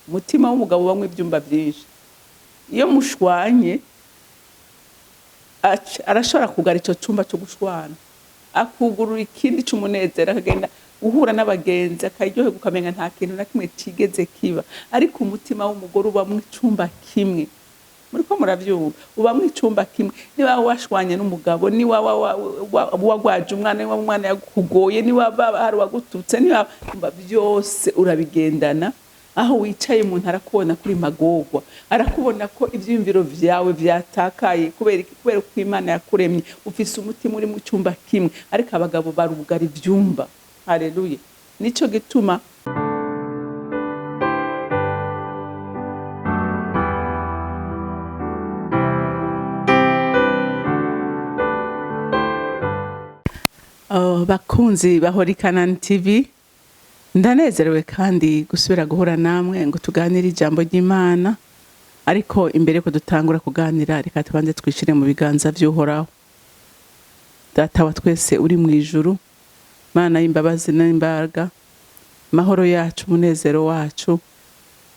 Umutima w'umugabo ubamwo ivyumba vyinshi. Iyo mushwanye, arashobora kugara ico cumba co gushwana, akugurura ikindi c'umunezero, akagenda guhura n'abagenzi, akaryoherwa, ukamenga nta kintu na kimwe cigeze kiba. Ariko umutima w'umugore ubamwo icumba kimwe. Muriko muravyumva? Ubamwo icumba kimwe. Niba washwanye n'umugabo, niba wagwaje umwana, niba umwana yakugoye, niba hari uwagututse, niba byose urabigendana. Aho wicaye umuntu arakubona kuri magorwa, arakubona ko ivyiyumviro vyawe vyatakaye. Kubera iki? Kubera ko Imana yakuremye ufise umutima uri mu cyumba kimwe, ariko abagabo barugara ivyumba. Haleluya! Nico gituma Oh, bakunzi ba Holy Canaan TV, ndanezerewe kandi gusubira guhura namwe ngo tuganire ijambo ry'Imana. Ariko imbere ko dutangura kuganira, reka tubanze twishire mu biganza vy'Uhoraho. Data wa twese uri mu ijuru, Mana y'imbabazi n'imbaraga, mahoro yacu, umunezero wacu,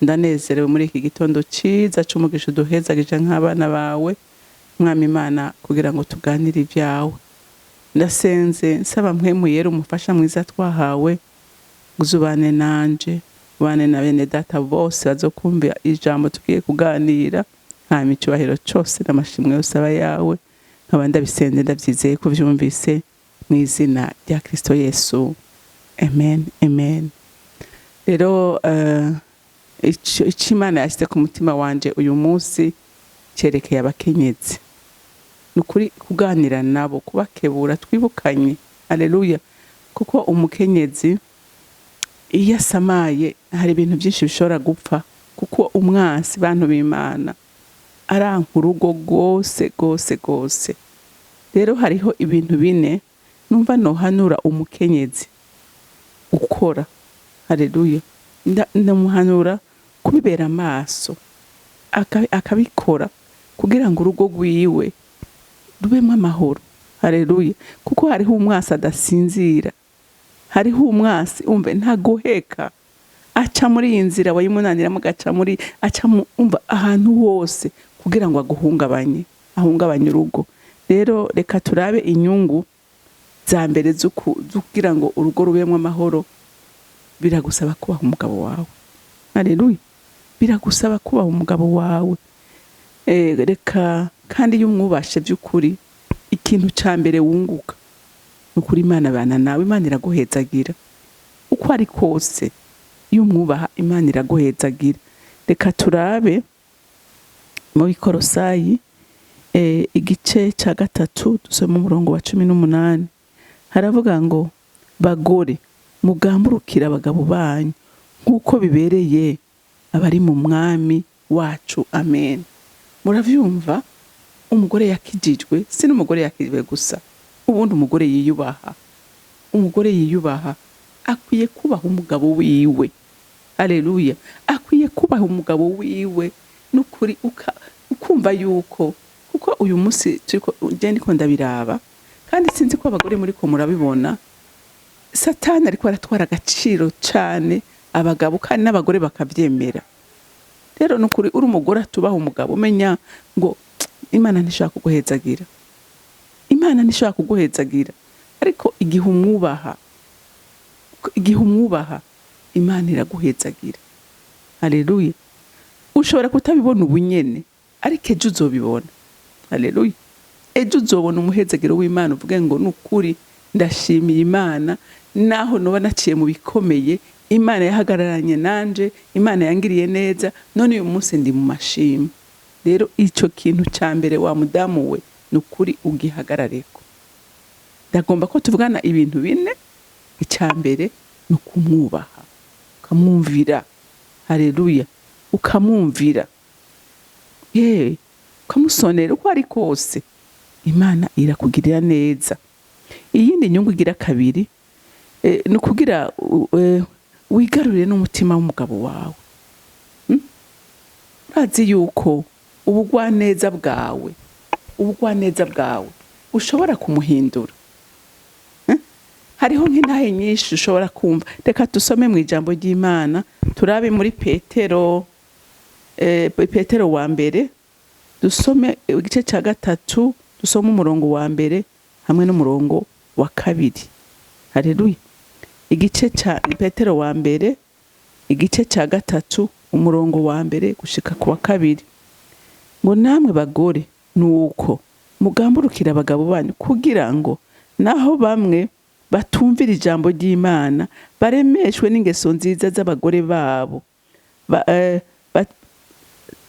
ndanezerewe muri iki gitondo ciza c'umugisha uduhezagije nk'abana bawe, Mwami Imana, kugira ngo tuganire ibyawe. Ndasenze nsaba Mpwemu Yera, umufasha mwiza twahawe, uzubane nanje, ubane na bene data bose bazokumva ijambo tugiye kuganira. Hama icyubahiro cyose n'amashimwe yose aba yawe. Nkaba ndabisenze ndabyizeye ko vyumvise, mu izina rya Kristo Yesu, amen, amen. Rero ico Imana yashyize ku mutima wanje uyu munsi cyerekeye abakenyezi. Ni ukuri kuganira nabo, kubakebura, twibukanye. Aleluya! Kuko umukenyezi iyo asamaye hari ibintu byinshi bishobora gupfa, kuko umwansi, bantu b'Imana, aranka urugo rwose rwose rwose. Rero hariho ibintu bine numva nohanura umukenyezi ukora. Haleluya! Ndamuhanura kubibera amaso, akabikora kugira ngo urugo rwiwe rubemo amahoro. Haleluya! Kuko hariho umwasi adasinzira, hariho umwasi umve ntagoheka, aca muri iyi nzira wayimunaniramo, agaca muri, aca mu, umva ahantu hose kugira ngo aguhungabanye, ahungabanye urugo. Rero reka turabe inyungu za mbere kugira ngo urugo rubemo amahoro. Biragusaba kubaha umugabo wawe. Haleluya! Biragusaba kubaha umugabo wawe. Reka kandi iyo umwubashe by'ukuri, ikintu ca mbere wunguka ni ukuri Imana bana nawe, Imana iraguhezagira uko ari kose. Iyo umwubaha, Imana iraguhezagira. Reka turabe mu Bikorosayi, igice ca 3, dusome umurongo wa 18. Haravuga ngo: bagore, mugamburukire abagabo banyu nk'uko bibereye abari mu Mwami wacu. Amen. Muravyumva? Umugore yakijijwe, si n'umugore yakijijwe gusa, ubundi umugore yiyubaha, umugore yiyubaha akwiye kubaha umugabo wiwe. Haleluya! Akwiye kubaha umugabo wiwe nukuri, ukumva yuko, kuko uyu munsi turiko, je ndiko ndabiraba, kandi sinzi ko abagore muriko murabibona, Satani ariko aratwara agaciro cane abagabo, kandi n'abagore bakavyemera. Rero nukuri uri umugore atubaha umugabo, umenya ngo Imana ntishobora kuguhezagira, Imana ntishobora kuguhezagira. Ariko igihe umwubaha, igihe umwubaha, Imana iraguhezagira. Haleluya! Ushobora kutabibona ubu nyene, ariko ejo uzobibona. Haleluya! Ejo uzobona umuhezagiro w'Imana, uvuge ngo nukuri ndashimiye Imana, naho noba naciye mu bikomeye, Imana yahagararanye nanje, Imana yangiriye neza, none uyu munsi ndi mu mashimwe. Rero ico kintu ca mbere, wa mudamu we, nukuri ugihagarareko. Ndagomba ko tuvugana ibintu bine. Icya mbere ni ukumwubaha, ukamwumvira. Haleluya! Ukamwumvira, yewe ukamusonera uko ari kose, Imana irakugirira neza. Iyindi nyungu igira kabiri, ni ukugira wigarurire n'umutima w'umugabo wawe. Urazi yuko ubugwaneza bwawe, ubugwaneza bwawe ushobora kumuhindura. Hariho nk'intahe nyinshi ushobora kumva. Reka dusome mu ijambo ry'Imana, Turabe muri Petero, Petero wa mbere, dusome igice cya gatatu, dusome umurongo wa mbere hamwe n'umurongo wa kabiri. Haleluya. Igice cya Petero wa mbere, igice cya gatatu, umurongo wa mbere gushika ku wa kabiri, ngo: "Namwe bagore, nuko mugamburukira abagabo banyu, kugira ngo naho bamwe batumvira ijambo ry'Imana baremeshwe n'ingeso nziza z'abagore babo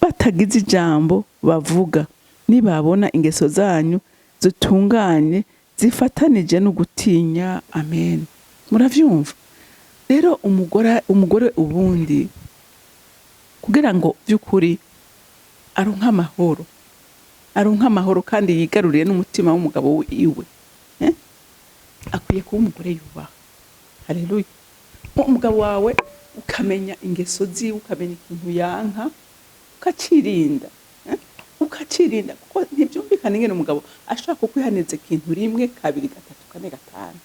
batagize ijambo bavuga, nibabona ingeso zanyu zitunganye zifatanije no gutinya." Amen. Muravyumva rero, umugore ubundi kugira ngo by'ukuri aronke amahoro, aronke amahoro kandi yigaruriye n'umutima w'umugabo wiwe, akwiye kuba umugore yubaha. Haleluya. Umugabo wawe ukamenya ingeso ziwe, ukamenya ikintu yanka, ukacirinda, ukacirinda, kuko ntibyumvikana ingene umugabo ashobora kukwihaniza ikintu rimwe, kabiri, gatatu, kane, gatanu.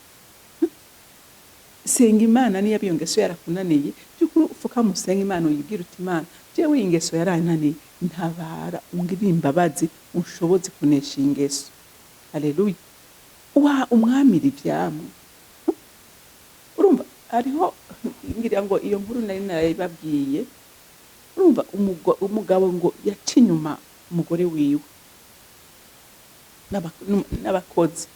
Senga Imana. Niyo iyo ngeso yarakunaniye, by'ukuri upfukama usenga Imana, uyibwira uti: "Imana, jewe iyi ngeso yarananiye, ntabara, ungirire imbabazi, unshoboze kunesha iyi ngeso." Haleluya. Wa umwamira ivyamwa. Urumva hariho, ngira ngo iyo nkuru nari narayibabwiye. Urumva umugabo ngo yaca inyuma umugore wiwe n'abakozi.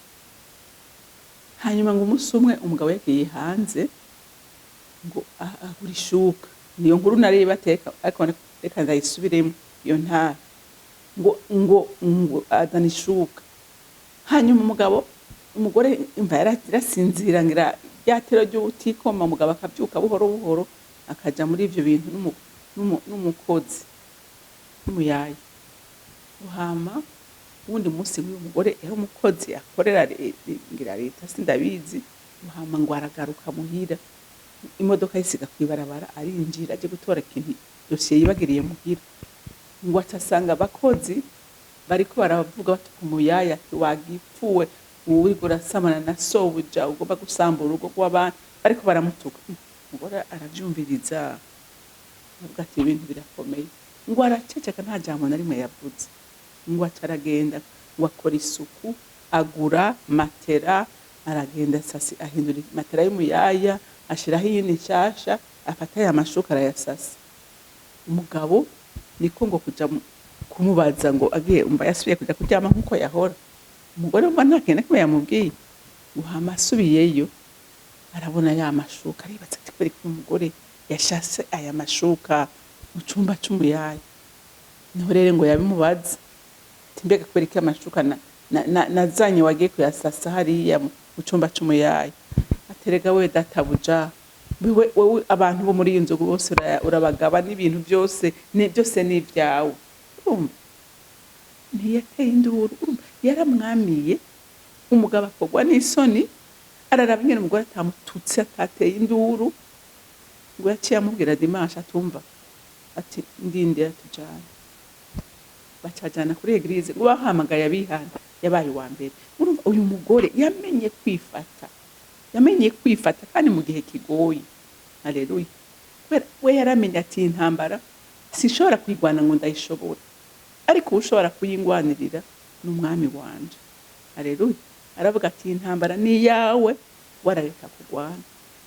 Hanyuma ngo umunsi umwe umugabo yagiye hanze ngo agura ishuka. Niyo nkuru nari bateka, ariko reka ndayisubiremo iyo ntara. Ngo azana ishuka, hanyuma umugore imva yarasinzira, ngira rya tero ry'ubutikoma. Umugabo akabyuka buhoro buhoro, akaja muri ivyo bintu n'umukozi n'umuyaya. Hama wundi munsi w'uyu mugore yari umukozi akorera ngira leta, sindabizi. Hama ngo aragaruka muhira, imodoka yisiga kw'ibarabara, arinjira aje gutora ikintu, dosiye yibagiriye muhira. Ngo acasanga abakozi bariko baravuga, batuka umuyaya, ati: "Wagipfuwe, uriko urasamana na sobuja, ugomba gusambura urugo rw'abandi." Bariko baramutuka. Umugore aravyumviriza, avuga ati: "Ibintu birakomeye." Ngo araceceka, nta jambo na rimwe yavuze. Ngo aca aragenda, ngo akora isuku, agura matera, aragenda sasi, ahindura matera y'umuyaya, ashiraho iyindi nshasha, afata ya mashuka arayasasa. Umugabo niko ngo kuja kumubaza, ngo agiye, umva yasubiye kuja kuryama nkuko yahora. Umugore umva nta kintu na kimwe yamubwiye. Ngo hama asubiyeyo, arabona ya mashuka, aribaza ati: "Kubera ko umugore yashase aya mashuka mu cumba c'umuyaya?" Niho rero ngo yabimubaza ati: "Mbega kubera iki amashuka nazanye wagiye kuyasasa hariya mu cumba c'umuyaya?" Aterega: "We databuja, wewe wewe abantu bo muri iyi nzu bose urabagaba n'ibintu byose, ni byose ni ibyawe." Urumva ntiyateye induru. Urumva yaramwamiye. Umugabo akorwa n'isoni, araraba ingene umugore atamututse, atateye induru. Ngo yaciye amubwira dimanche, atumva ati: "Ndindira tujane." Bacajana kuri église, ngo bahamagaye abihana, yabaye uwa mbere. Urumva uyu mugore yamenye kwifata, yamenye kwifata kandi mu gihe kigoye. Haleluya. Kubera we yaramenye ati: "Intambara sinshobora kuyigwana ngo ndayishobora, ariko ushobora kuyingwanirira ni Umwami wanje." Haleluya. Aravuga ati: "Intambara ni iyawe, warareka kurwana."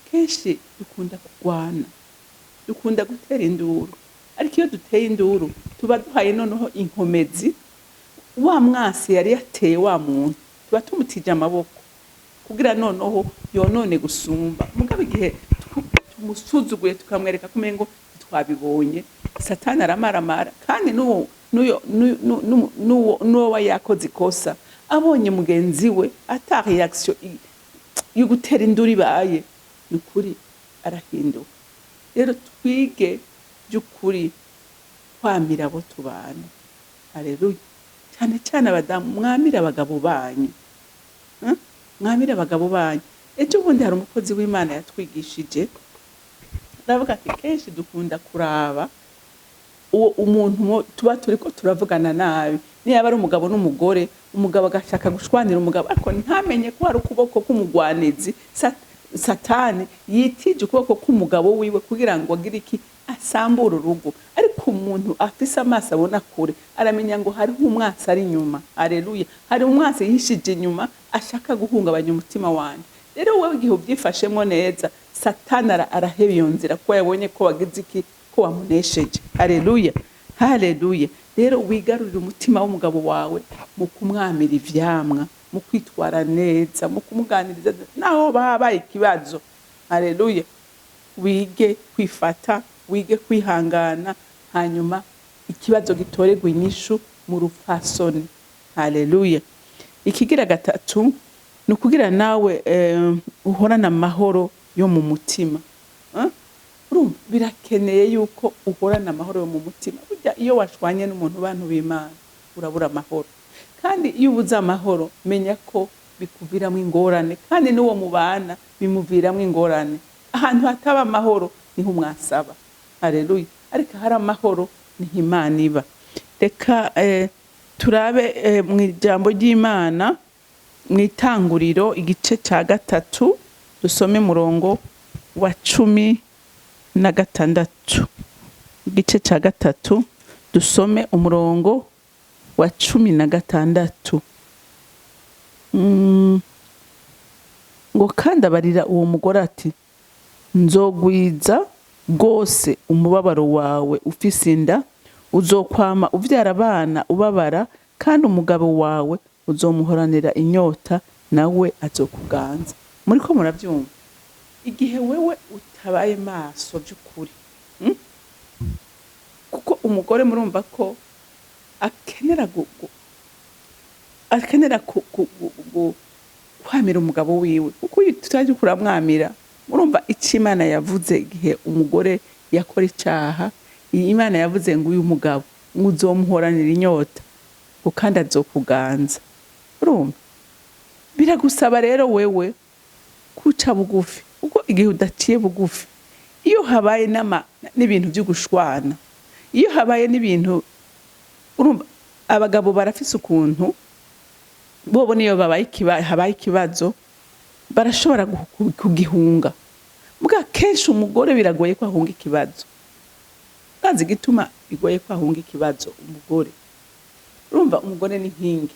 Kenshi dukunda kurwana, dukunda gutera induru, ariko iyo duteye induru tuba duhaye noneho inkomezi wa mwasi yari yateye wa muntu, tuba tumutije amaboko kugira noneho yonone gusumba. Mugabo igihe tumusuzuguye, tukamwereka ko umengo ntitwabibonye, Satani aramaramara. Kandi n'uwo we yakoze ikosa, abonye mugenzi we ata réaction yo gutera induru ibaye, ni ukuri arahinduka. Rero twige by'ukuri kwamira abo tubana. Haleluya. Cyane cyane abadamu, mwamire abagabo banyu. Mwamire abagabo banyu. Ejo bundi hari umukozi w'Imana yatwigishije, aravuga ati: "Kenshi dukunda kuraba uwo umuntu tuba turiko turavugana nabi, niba ari umugabo n'umugore, umugabo agashaka gushwanira umugabo, ariko ntamenye ko hari ukuboko k'umugwanizi." Satani yitije ukuboko k'umugabo wiwe kugira ngo agire iki? Asambure urugo. Ariko umuntu afise amaso abona kure aramenya ngo hariho umwansi ari inyuma. Aleluya! Hari umwansi yishije inyuma ashaka guhungabanya umutima wanjye. Rero wowe igihe ubyifashemo neza, Satani araheba iyo nzira, kuko yabonye ko wagize iki? Ko wamunesheje. Aleluya, haleluya! Rero wigarurire umutima w'umugabo wawe mu kumwamira ivyamwa, mu kwitwara neza, mu kumuganiriza naho babaye ikibazo. Haleluya! Wige kwifata, wige kwihangana, hanyuma ikibazo gitorerwa inyishu mu rupfasoni. Haleluya! Ikigira gatatu ni ukugira nawe uhorane amahoro yo mu mutima. Eh? Urumva birakeneye yuko uhorana amahoro yo mu mutima. Burya iyo washwanye n'umuntu, bantu b'Imana, urabura amahoro. Kandi iyo ubuze amahoro, menya ko bikuviramo ingorane, kandi n'uwo mubana bimuviramo ingorane. Ahantu hataba amahoro niho umwasaba. Haleluya! Ariko ahari amahoro niho Imana iba. Reka turabe mu ijambo ry'Imana mu Itanguriro igice cya 3, dusome murongo wa 16. Igice cya 3, dusome umurongo wa 16. Ngo kandi abarira uwo mugore ati: "Nzogwiza rwose umubabaro wawe ufise inda, uzokwama uvyara abana ubabara, kandi umugabo wawe uzomuhoranira inyota, nawe azokuganza." Muriko muravyumva? Igihe wewe utabaye maso by'ukuri, Kuko umugore murumva ko akenera akenera kwamira umugabo wiwe, kuko iyo tutaje kuramwamira, murumva icyo Imana yavuze igihe umugore yakora icaha. Iyi Imana yavuze ngo uyu mugabo ngo uzomuhoranira inyota, ngo kandi azokuganza. Urumva biragusaba rero wewe kuca bugufi, kuko igihe udaciye bugufi, iyo habaye n'ibintu byo gushwana, iyo habaye n'ibintu, urumva abagabo barafise ukuntu bobo niyo babaye habaye ikibazo barashobora kugihunga. Mbwa kenshi umugore biragoye ko ahunga ikibazo. Urazi igituma bigoye ko ahunga ikibazo umugore? Urumva umugore ni inkingi,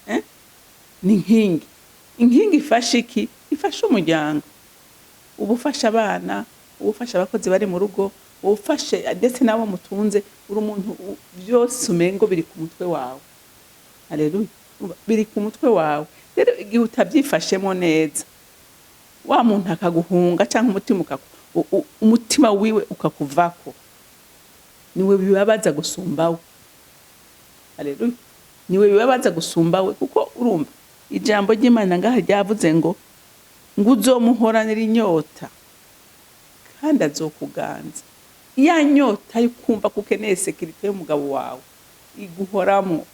eh? Ni inkingi. Inkingi ifashe iki? Ifashe umuryango. Uba ufasha abana, uba ufasha abakozi bari mu rugo, uba ufashe ndetse n'abo mutunze. Uri umuntu byose umengo biri ku mutwe wawe. Haleluya! Biri ku mutwe wawe. Rero igihe utabyifashemo neza, wa muntu akaguhunga cyangwa umutima umutima wiwe ukakuvako, niwe bibabaza gusumba we. Haleluya! Niwe bibabaza gusumba we, kuko urumva ijambo ry'Imana ngaha ryavuze ngo uzomuhoranira inyota kandi azokuganza. Ya nyota yo kumva ko ukeneye sécurité y'umugabo wawe iguhoramo.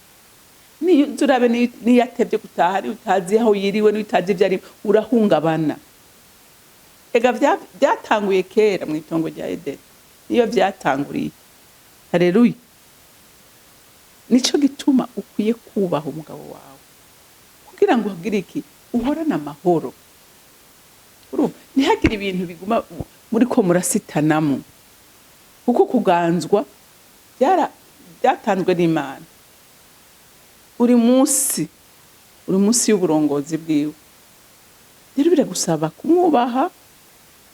Niyo turabe, niyo atevye gutaha, niyo utazi aho yiriwe, niyo utazi ivyo arimo, urahungabana. Ega byatanguye kera mu itongo rya Edeni, niyo byatanguriye. Haleluya! Nico gituma ukwiye kubaha umugabo wawe kugira ngo uhagire iki? Uhorane amahoro. Urumva ntihagire ibintu biguma muri ko murasitanamo, kuko kuganzwa byatanzwe n'Imana. Uri munsi y'uburongozi bwiwe. Rero biragusaba kumwubaha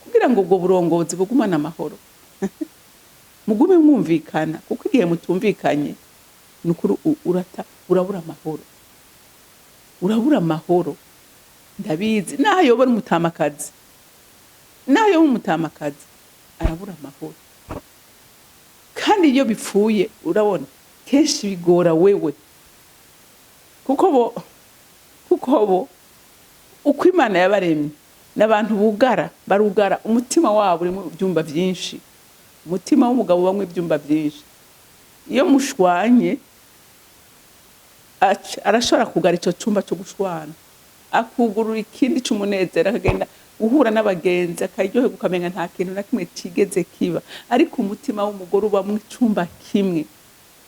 kugira ngo ubwo burongozi bugumane amahoro, mugume mwumvikana, kuko igihe mutumvikanye, ni ukuri urata, urabura amahoro, urabura amahoro. Ndabizi, naho yobora umutamakazi, naho yoba umutamakazi, arabura amahoro. Kandi iyo bipfuye, urabona kenshi bigora wewe, kuko bo uko Imana yabaremye n'abantu bugara, barugara umutima wabo urimo ibyumba byinshi. Umutima w'umugabo ubamwo ibyumba byinshi. Iyo mushwanye, arashobora kugara ico cumba cyo gushwana, akugurura ikindi c'umunezero, akagenda guhura n'abagenzi, akaryoherwa, ukamenya nta kintu na kimwe cigeze kiba. Ariko umutima w'umugore ubamwo icumba kimwe.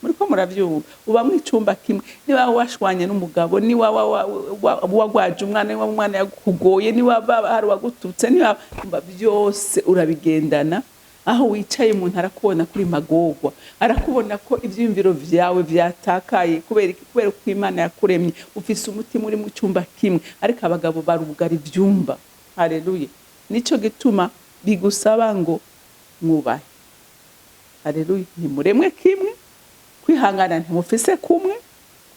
Muriko muravyumva? Uba mu icumba kimwe. Niba washwanye n'umugabo, niba wagwaje umwana, niba umwana yakugoye, niba hari uwagututse, niba umva byose urabigendana. Aho wicaye umuntu arakubona kuri magorwa, arakubona ko ivyiyumviro vyawe vyatakaye. Kubera iki? Kubera ko Imana yakuremye ufise umutima uri mu cyumba kimwe, ariko abagabo barugara ivyumba. Haleluya! Nico gituma bigusaba ngo mwubahe. Haleluya! Ntimuremwe kimwe, kwihangana ntimufise kumwe,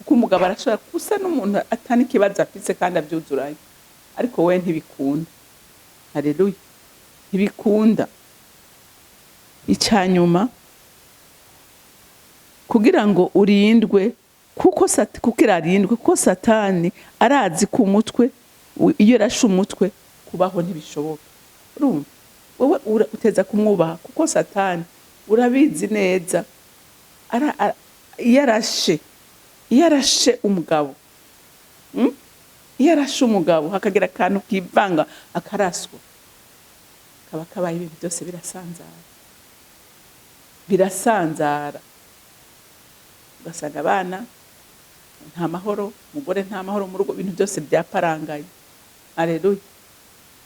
kuko umugabo arashobora gusa n'umuntu atani ikibazo afise kandi avyuzuranye, ariko we ntibikunda. Haleluya! Ntibikunda. Icyanyuma, kugira ngo urindwe, kugira arindwe, kuko Satani arazi ku mutwe, iyo arashe umutwe kubaho ntibishoboka. Urumva wowe uteza kumwubaha, kuko Satani urabizi neza, iyo arashe umugabo, Iyo arashe umugabo hakagira akantu kivanga akaraswa, kaba kabaye, ibintu byose birasanzara, birasanzara, ugasanga abana nta mahoro, umugore nta mahoro mu rugo, ibintu byose byaparangaye. Aleluya!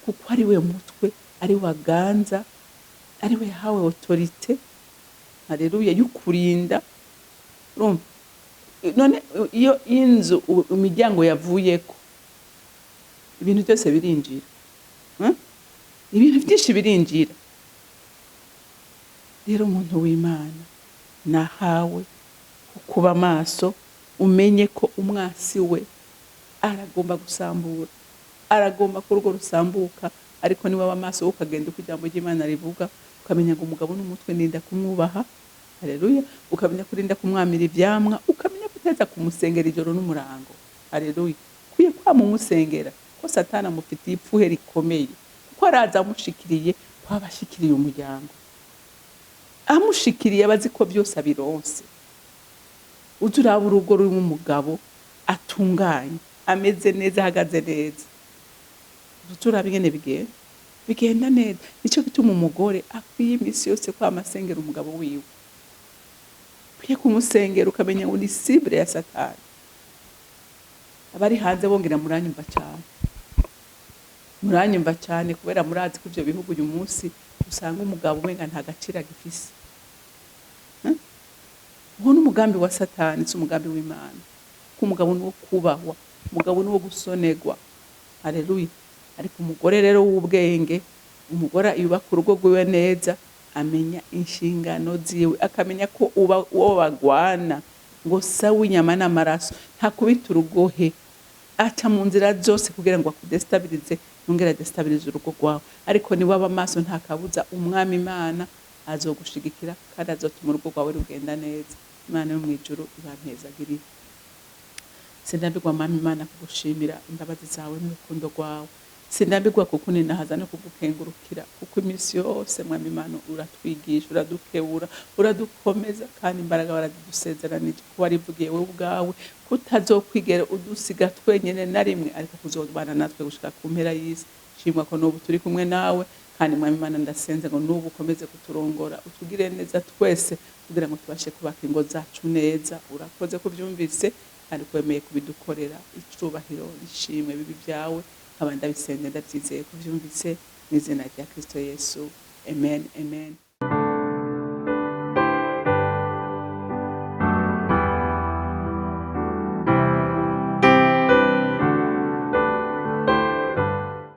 Kuko ari we mutwe, ari we aganza, ari we yahawe autorité, haleluya, y'ukurinda. Urumva none iyo inzu imiryango yavuyeko, ibintu byose birinjira. Ibintu byinshi birinjira. Rero umuntu w'Imana nahawe kuba maso, umenye ko umwasi we aragomba gusambura, aragomba ko urugo rusambuka. Ariko niba waba maso, ukagenda uko ijambo ry'Imana rivuga, ukamenya ngo umugabo n'umutwe, ninda kumwubaha. Haleluya! Ukamenya kurinda kumwamira ivyamwa, ukamenya kuteza kumusengera ijoro n'umurango. Haleluya! Ukwiye kwama umusengera, ko Satani amufitiye ipfuhe rikomeye, kuko araza amushikiriye, kwaba ashikiriye umuryango, amushikiriye abazi ko byose abironse. Uzi uraba urugo rurimo umugabo atunganye, ameze neza, ahagaze neza, uzi uraba ingene bigenda neza. Nicyo gituma umugore akwiye iminsi yose kwama asengera umugabo wiwe, ukwiye kumusengera, ukamenya ngo ni cible ya Satani. Abari hanze bongera muranyumva cyane, muranyumva cyane, kubera murazi ko ivyo bihugu uyu munsi usanga umugabo umenga nta gaciro agifise. Uwo ni umugambi wa Satani, si umugambi w'Imana, kuko umugabo ni uwo kubahwa, umugabo ni uwo gusonerwa. Haleluya! Ariko umugore rero w'ubwenge, umugore yubaka urugo rwiwe neza, amenya inshingano ziwe, akamenya ko uba uwo bagwana ngo sawe inyama n'amaraso, ntakubita urugohe, aca mu nzira zose kugira ngo akudestabilize, yongere adestabilize urugo rwawe. Ariko niwaba amaso, nta kabuza Umwami Imana azogushigikira kandi azotuma urugo rwawe rugenda neza. Imana yo mu ijuru ibampezagirire. Sindambirwa, Mwami Imana, kugushimira imbabazi zawe n'urukundo rwawe. Sindambirwa kukuninahaza no kugukengurukira, kuko iminsi yose, Mwami Imana, uratwigisha, uradukebura, uradukomeza, kandi imbaraga warazidusezeranije, ko warivugiye wowe ubwawe kutazokwigera udusiga twenyene na rimwe, ariko kuzobana natwe gushika ku mpera y'isi. Shimwa ko n'ubu turi kumwe nawe. Kandi Mwami Imana, ndasenze ngo n'ubu ukomeze kuturongora, utugire neza twese, kugira ngo tubashe kubaka ingo zacu neza. Urakoze kubyumvise kandi kwemeye kubidukorera. Icubahiro ishimwe bibi byawe. Nkaba ndabisenze ndabyizeye kubyumvise, mu izina rya Kristo Yesu, amen, amen.